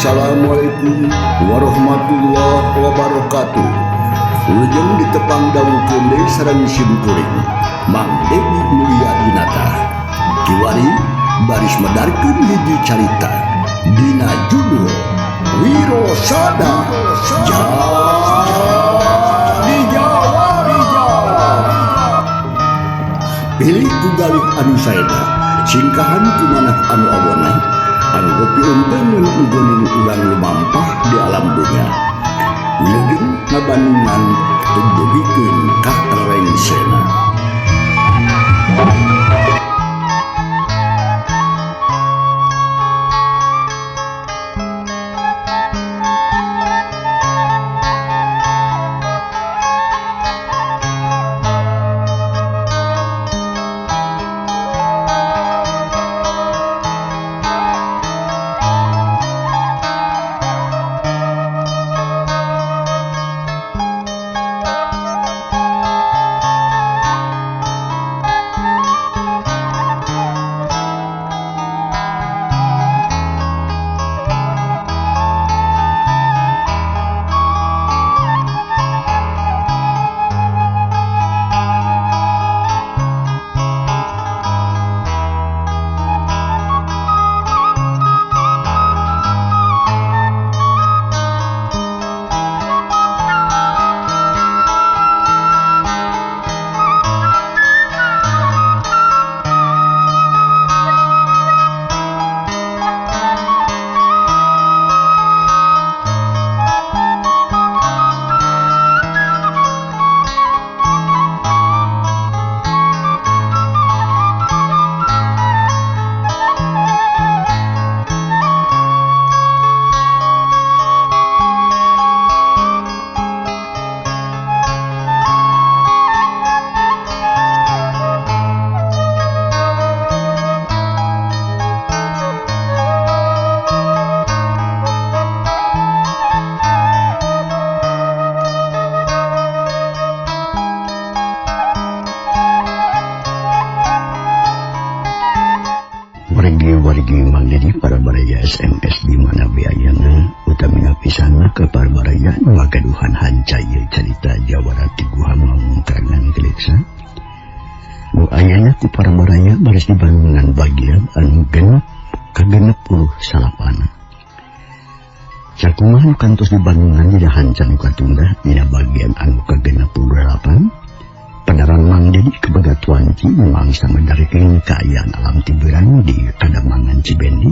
Assalamualaikum warahmatullahi wabarakatuh. Wilujeng ditepang dangukeun deui sareng sim kuring Mang Dedi Mulia Dinata. Kiwari baris medarkeun hiji carita dina judul Wiro Sada Jadi Jawara. Pilih ku galih anu saena, singkahan ku manah anu awona, anu piunteungeun ugoning urang lumampah di alam dunya. Wilujeng ngabandungan tugdugikeun ka rengsena. Wargi Mang Dedi para baraya SMS di mana biayana utamina pisan ke para baraya nu gaduhan hanca ieu carita Jawara ti Guha Mangungkangan Geliksa. Nu ayana ku para baraya baris di Bandungan bagian anu genep ka-69. Sakumaha nu kantos di Bandungan dina hanca nu katunda dina bagian anu ka-68. Padaran Mang Dedi kebaga tuanci mangsa medarikeun kaayaan alam tiburan di Kademangan Cibendi,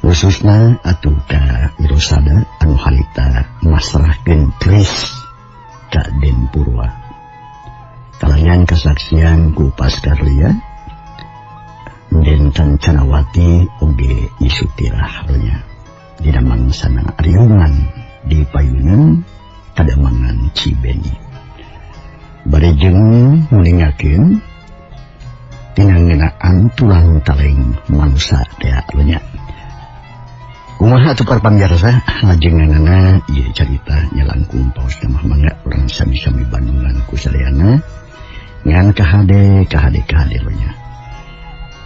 khususna atuh ka Wirosada anu harita masrahkeun keris ka Den Purwa. Kalangan kesaksian ku Paskarlia Den Cancanawati oge Isutirah nya dina mangsana riungan di payunan Kademangan Cibendi. Bari jeung nguningakeun tina ngeunaan tulang taleng manusa teh nya. Kumaha atuh para pamirsa lajenganana ieu carita nya langkung paos mah mangga urang sami-sami bandungan ku sadayana ngan kahade kahade kahade nya.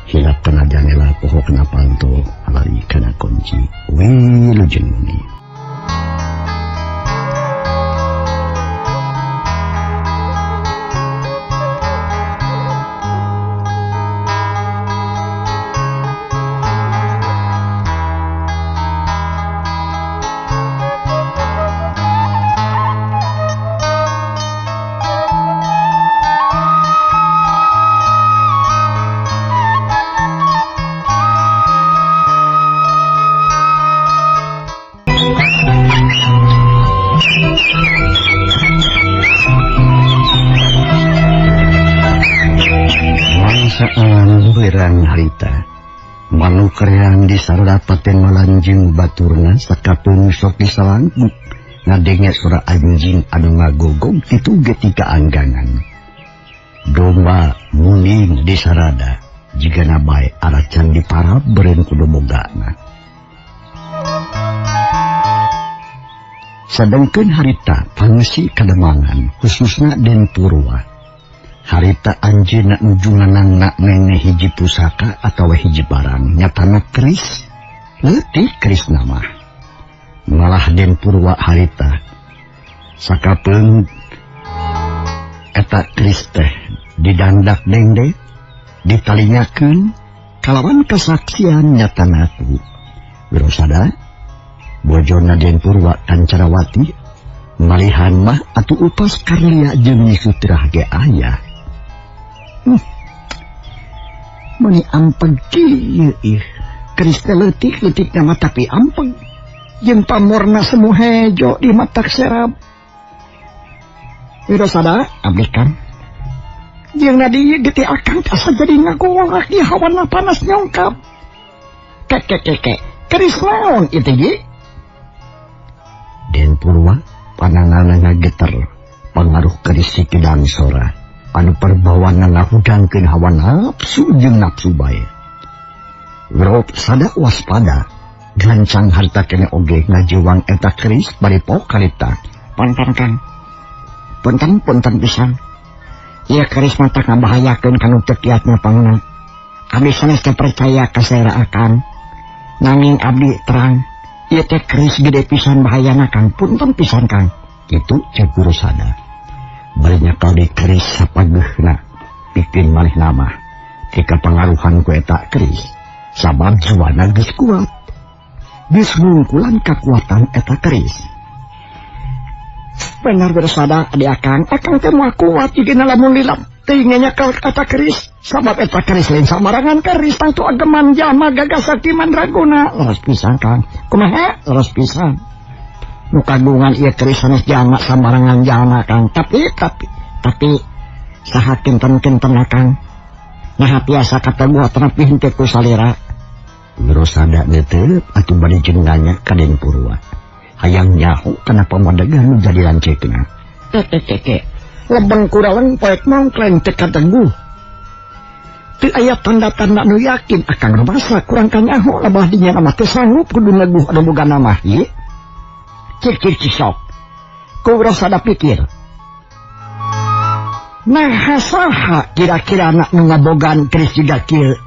Hilap kana janela poho kana panto alari kana kunci wilujeng ni. Alam harita manukereang di sarada paten malanjing baturna sakapeung sok disalangkuk ngadenge suara anjing anu ngagogog kitu ge tika anggangan. Domba muning di sarada jigana bae aracan diparab beureun kudu bogana. Sadengkeun harita pangsi Kademangan khususna Den Purwa. Harita anjeunna nuju nganangna nene hiji pusaka atawa hiji barang nyatana keris Leutik kerisna mah. Malah Den Purwa harita sakapeung eta keris teh didandak dengde ditalinyakeun kalawan kesaksian nyatana ku Wirosada bojona Den Purwa Kancarawati malihan mah atuh upas Karlia jeung Nyi Sutrah ge aya. Meuni ampeg kieu ih. Keris teh leutik-leutik mah tapi ampeg. Jeung pamorna semu hejo di matak serap. Wirosada abdi kan. Jeung nadi getih akang asa jadi ngagolak di hawana panas nyongkap. Keke. Keris naon ieu teh ge? Den Purwa pananganna ngageter pangaruh keris si Kidang Sora anu perbawana ngahudangkeun hawa nafsu jeung nafsu bae. Wirosada waspada gancang harta kene oge ngajewang eta keris bari pokalita. Punten Kang. Punten pisan. Ieu keris mah tak ngabahayakeun kanu teu kiatna pangna. Abdi sanes teu percaya ka saera akang. Nanging abdi terang ieu teh keris gede pisan bahayana Kang. Punten pisan Kang. Kitu cek Wirosada. Bari nyakal di keris sapageuna pikeun manehna mah tika pangaruhan ku eta keris sabab jiwana geus kuat. Geus ngungkulan kakuatan eta keris. Benar Wirosada adi akang, akang teh moal kuat jigana lamun lilap teuing nyakal eta keris sabab eta keris lain samarangan keris tangtu ageman jalma gagah sakti mandraguna. Leres pisan Kang. Kumaha? Leres pisan. Nu kagungan ieu keris sanes jalma samarangan jalma Kang. Tapi saha kinten-kinten Kang. Nah tiasa kateguh tapi henteu ku salira. Wirosada neuteut atuh bari jeung nanya ka Den Purwa. Hayang nyaho kana pamadegan nu jadi lanceukna. Keke. Lebeng kuraleng poek mongkleng teu kateguh. Teu aya tanda-tanda nu yakin akang rumasa kurang kanyaho labah dinya mah teu sanggup kudu neguh anu boga nama ieu. Cik sok. Ku Wirosada pikir. Nah saha kira-kira anak nu ngabogaan keris jiga kieu.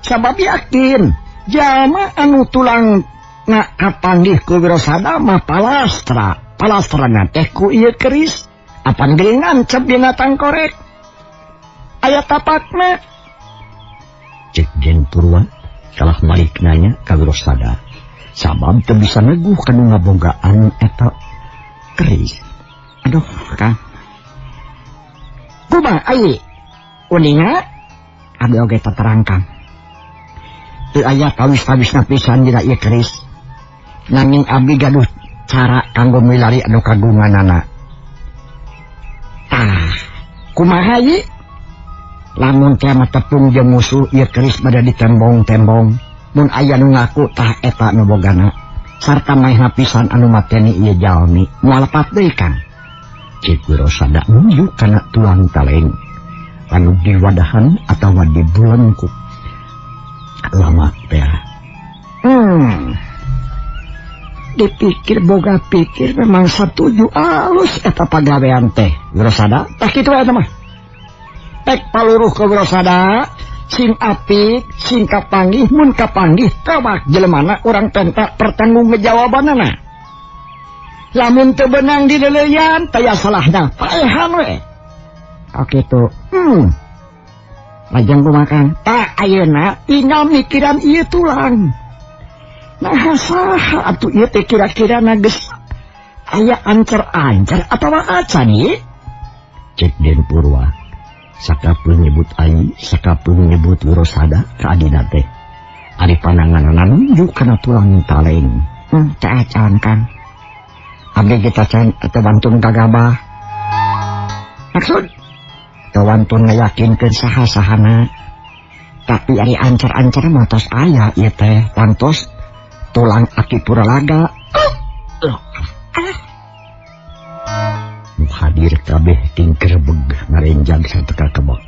Sabab yakin jalma anu tulang na kapanggih ku Wirosada mah palastra. Palastrana teh ku ieu keris. Apan geuning nancep dina tangkorek. Aya tapakna. Cek Den Purwa kalah malik nanya ka Wirosada. Sabab teu bisa neguh kanu ngabogaan eta keris. Aduh, Kang. Kumaha ai? Uninga abdi oge terang Kang. Teu aya tawis-tawisna pisan dina ieu keris. Nanging abdi gaduh cara kanggo milari anu kagunganana. Tah, kumaha ieu? Lamun teh mah tepung jeung musuh ieu keris bade ditembong-tembong. Mun aya nu ngaku tah eta nu bogana. Sarta maehna pisan anu mateni ieu jalmi. Moal lepat deui Kang. Cek Wirosada nunjuk kana tulang taleng anu diwadahan atawa dibulengkuk. Lama teh. Dipikir boga pikir memang satuju alus eta pagawean teh. Wirosada tah kitu eta mah. Pek paluruh ke Wirosada sing apik sing kapanggih mun kapanggih tewak jelemana urang penta pertanggungjawabanana. Lamun teu beunang dileuleyan taya salahna paehan we. Oke tuh. Lajeng kumaha Kang? Tah ayeuna tinggal mikiran ieu tulang. Nah saha atuh ieu teh kira-kira na geus aya ancer-ancer atawa acan ieu? Cek Den Purwa. Sakapeung nyebut ai, sakapeung nyebut Wirosada ka adina teh. Ari pananganana nunjuk kana tulang taleng. Teu acan Kang. Abdi kita can teu wantun gagabah. Maksud teu wantun ngayakinkeun saha-sahana. Tapi ari ancer-ancer mah tos aya ieu teh, pantos tulang aki puralaga. Nu hadir kabeh tingkerbeg ngarenjag sateka kebek.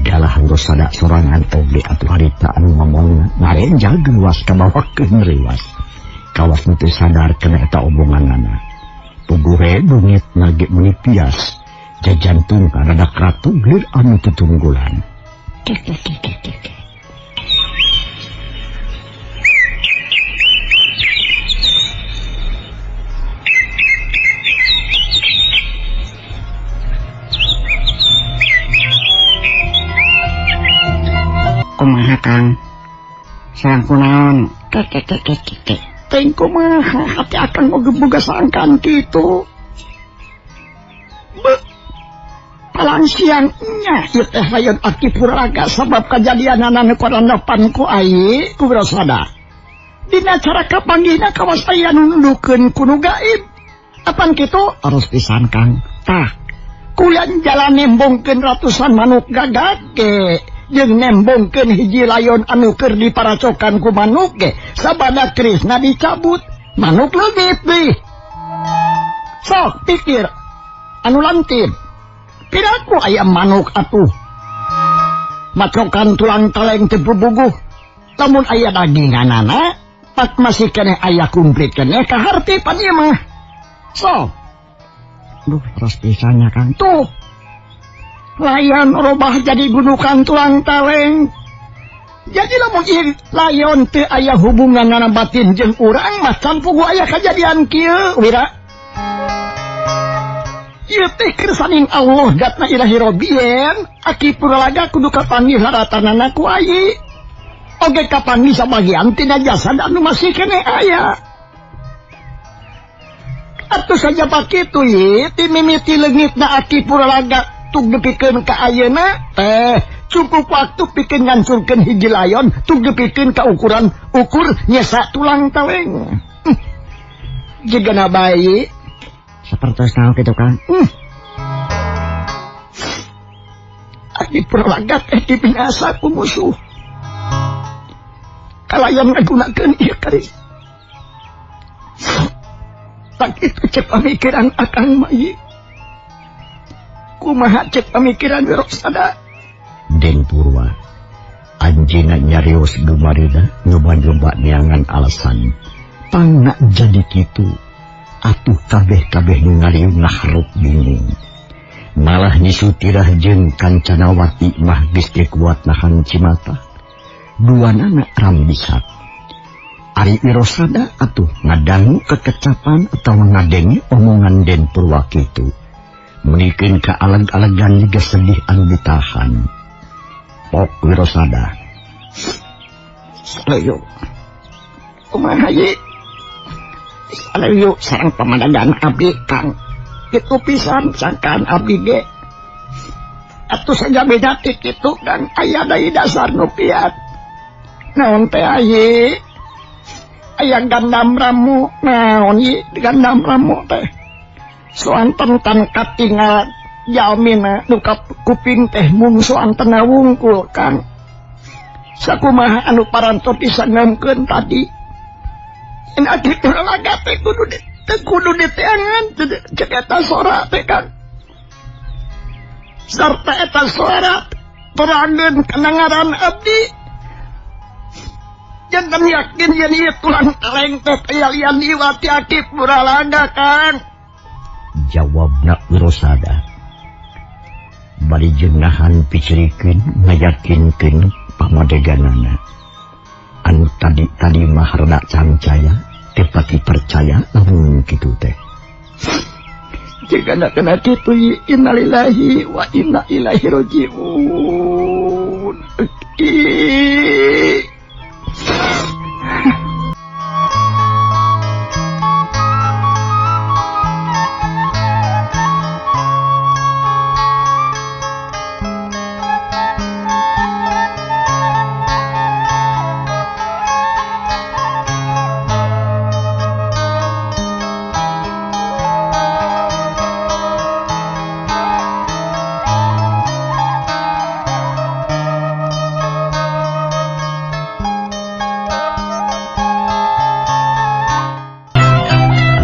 Dalah Wirosada sorangan oge atuh harita anu ngomong ngarenjag luas kabawakeun riwas. Kawas nu teu sadar kana eta omonganana. Puguhe bungit nage meuni pias. Jajantung rada kratu lir anu tutunggulan. Kumaha Kang? Sareng kunaon? Keke. Teuing kumaha hati akang oge boga sangkaan kitu. Palang siang nya ieu teh layon Aki Puralaga sabab kajadianana nu karandapan ku ayi ku Wirasada. Dina cara kapanggihna kawas aya nu nundukeun ku nu gaib. Apan kitu? Aros pisan Kang. Tah, kulian jalan nembongkeun ratusan manuk gagak ge jeung nembongkeun hiji layon anu keur diparacokan ku manuk ge sabada kerisna dicabut manuk leungit deui. Sok pikir anu lantip. Piraku aya manuk atuh macokan tulang taleng teu bubuguh lamun aya daginganana pak masih keneh aya kumplit keneh kaharti pan ieu mah. So duh terus pisannya Kang. Tuh layon robah jadi gunukan tulang taleng. Jadi lamun ieu layon teu aya hubunganana batin jeung urang mah can puguh aya kajadian kieu Wira. Ieu teh kersaning Allah gatna ilahi robien Aki Puralaga kudu kapanggih laratanana ku ayi oge kapanggih sabagian tina jasad anu masih keneh aya. Atuh saja pakitu ye ti mimiti leungitna Aki Puralaga tug depikeun ka ayeuna teh cukup waktu pikeun ngancurkeun hiji layon tug depikeun ka ukuran ukur nyesa tulang taleng. Jigana bayi sapertos naon kitu Kang. Aki Puralaga teh dibinasa ku musuh. Kalayan ngagunakeun ieu keris. Sakitu cek pamikiran akang mah. Kumaha cek pamikiran Wirasada? Den Purwa anjeunna nyarios gumarida nyoba-nyoba neangan alasan pangna jadi kitu. Atuh kabeh-kabeh nu ngariung ngaharup bingung. Malah Nisutirah jeung Kancanawati mah geus teu kuat nahan cimata. Duanana rambisak. Ari Wirasada atuh ngadangu kekecapan atawa ngadenge omongan Den Purwa kitu. Menikeun ka aleg-alegan jiga sedih anu ditahan. Pok Wirasada. Ayo. Kumaha ye? Ayo sareng pamandagan abdi Kang. Kitu pisan sangkaan abdi ge. Atuh saja beda ti kitu Kang aya deui dasar nu piat. Naon teh aye? Aya gandam ramu, naon ye gandam ramu teh? Soanten tan katingal jalmina nu kuping teh mung soantena wungkul Kang. Sakumaha anu parantos disangemkeun tadi. In Aki Puralaga teh kudu diteangan cek eta sora teh Kang. Sarta eta suara terangeun kana ngaran abdi. Janten yakin yen ieu tulang taleng teh aya lian iwati Aki Puralaga Kang. Jawabna Wirasada. Bari jeung nahan picerikeun ngayakinkeun pamadeganana. Anu tadi-tadi mah rada cancaya, teu pati percaya lamun kitu teh. Jika kena kitu innalillahi wa inna ilaihi rajiun.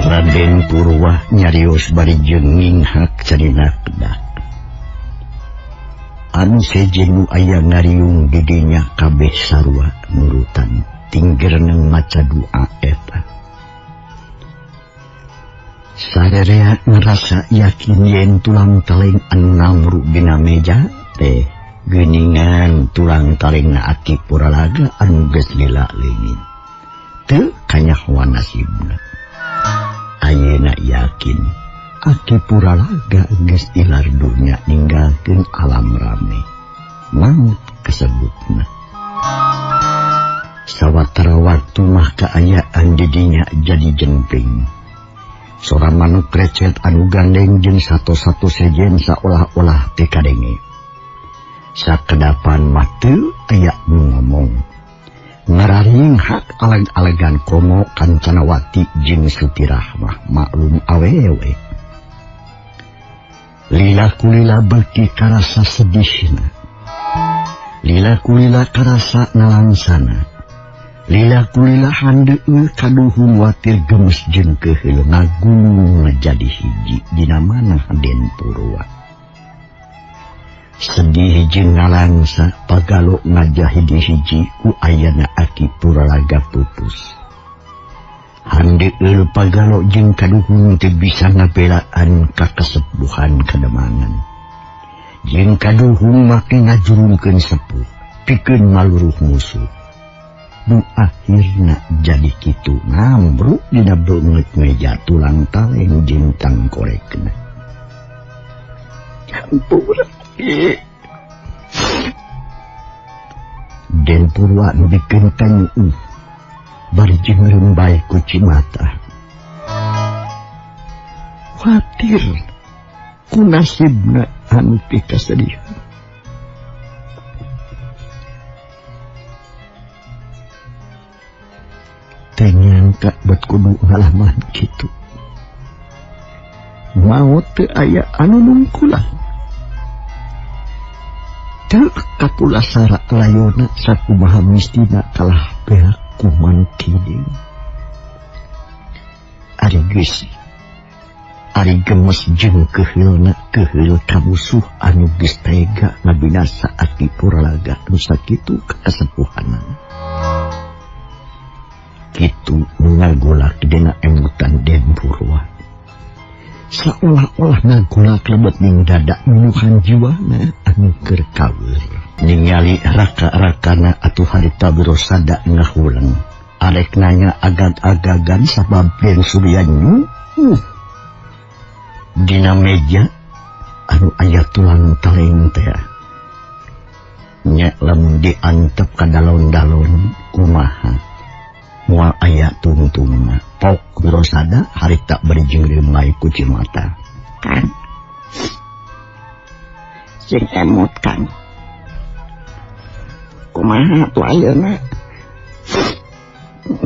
Raden Purwa nyarios bari jeung nginghak carina kedah. Anu sejen nu aya ngariung di dinya kabeh sarua nurutan tinggereneng maca doa eta. Sarerea ngerasa yakin yen tulang taleng anu ngamru dina meja teh geuningan tulang talengna Aki Puralaga anu geus lila leungit. Teu kanyahoan nasibna. Ayeuna yakin Aki Puralaga geus tilar dunya ninggalkeun alam rame. Maut kasebutna. Sawatara waktu mah kaayaan didinya jadi jemping. Sora manuk recet anu gandeng jeung satu-satu sejen saolah-olah teu kadenge. Sakedapan mah teu aya nu ngomong. Ngararinghak aleg-alegan komo Kancanawati jeung Sutirah mah maklum awewe. Lila kulila beuki karasa sedihna. Lila kulila karasa nalangsana. Lila kulila handeueul kaduhung watir gemes jeung keheul ngagulung jadi hiji dina manah Den Purwa. Sedih jeung nalangsa pagalo ngajahidi hiji ku ayana Aki Puralaga pupus. Handeueul pagalo jeung kaduhung teu bisa ngabelaan ka kasepuhan kademangan. Jeung kaduhung make ngajurungkeun sepuh pikeun maluruh musuh. Nu akhirna jadi kitu ngambruk dina beungeut meja tulang taleng jeung tangkorekna. Hampura Den Purwa nu bikeun kanyuuh bari jeung rembay ku cimata. Kuatir ku nasibna anu pikasedihan. Teu nyangka bet kudu ngalaman kitu. Maot teu aya anu nungkulan. Teu kapulasara layona sakumaha mistina kalah beak ku manuk hideung. Ari geus ari gemes jeung keheulna keheul ka musuh anu geus tega ngabinasa Aki Puralaga nu sakitu kasepuhanana. Kitu ngagolak dina emutan Den Purwa. Saolah-olah ngagolak lebet ning dada minuhan jiwana anu keur kaweur. Ningali raka-rakana atuh harita Wirosada ngahuleng. Arek nanya agag-agagan sabab Den Surya nyuuh. Dina meja anu aya tulang taleng teh. Nya lamun diantep ka dalon-dalon kumaha. Moal aya tungtungna. Pok Wirosada harita bari jeung reumai ku cimata. Kang. Sing emut Kang. Kumaha atuh ayeuna?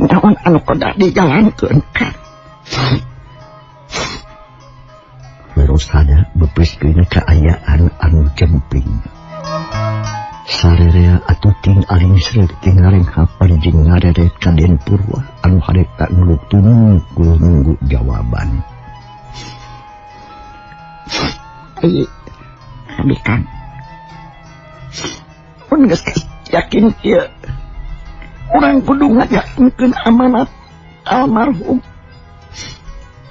Naon anu koda dijalankeun Kang? Wirosada bepeuskeun kaayaan anu jemping. Sarerea atuh ting aling sreuk ting ngarenghap bari jeung ngareret ka Den Purwa anu harita nuluk tunungkul nunggu jawaban. Ai abi Kang. Mun geus yakin ieu urang kudu ngajakeun amanat almarhum.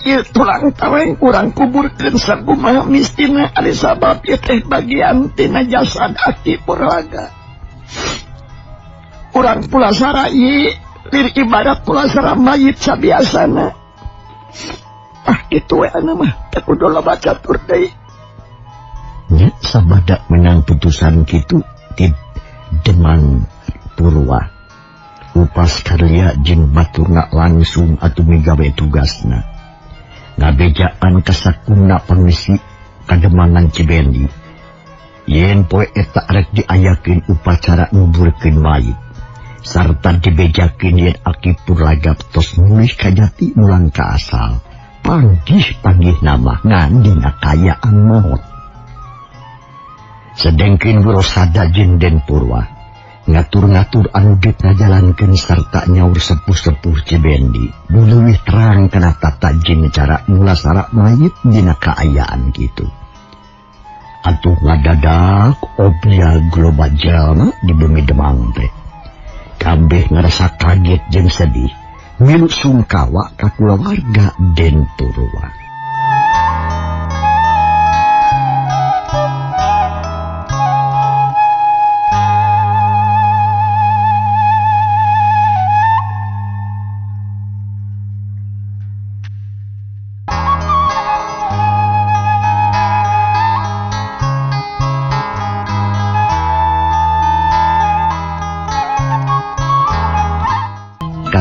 Ieu tulang taleng urang kuburkeun sakumaha mistina ari sabab ieu teh bagian tina jasad Aki Puralaga. Urang pulasara ieu lir ibarat pulasara mayit sabiasana. Ah kitu we anu mah teu kudu loba catur deui. Nya sabada menang putusan kitu ti Demang Purwa. Upas karya jeung baturna langsung atuh migawe tugasna. Ngabejaan kasakuna pangisi kademangan Cibendi. Yen poe eta rek diayakeun upacara nguburkeun mayit. Sarta dibejakeun yen Aki Purlaga tos mulih ka jati mulang ka asal. Panggih-panggih nama ngan dina kayaan maot. Sedengkeun Wirosada jeung Den Purwa ngatur-ngatur anu deuk ngajalankeun sarta nyaur sepuh-sepuh Cibendi. Nu leuwih terang kana tata jeung cara mulasara mayit dina kaayaan kitu. Atuh ngadadak obya globa jalma di bumi Demang teh. Kabeh ngarasa kaget jeung sedih. Milu sungkawa ka kulawarga Den Purwa.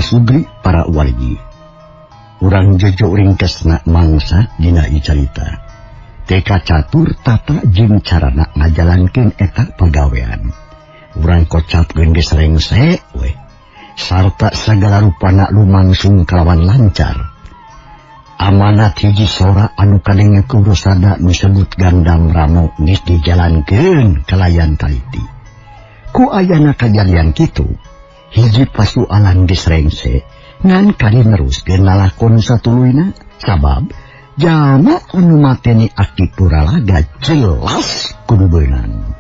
Kasugri para wargi. Urang jojo ringkesna mangsa dina ieu carita. Teka catur tata jeung carana ngajalankeun eta pagawean. Urang kocapkeun geus rengse we. Sarta sagala rupana lumangsung kalawan lancar. Amanat hiji sora anu kadenge ku Rosada nu sebut Gandang Ramo geus dijalankeun kalayan taliti. Ku ayana kajadian kitu, hiji pasualan geus rengse ngan kali neruskeun lalakon satuluyna sabab jalma anu mateni Aki Puralaga jelas kudu beunang.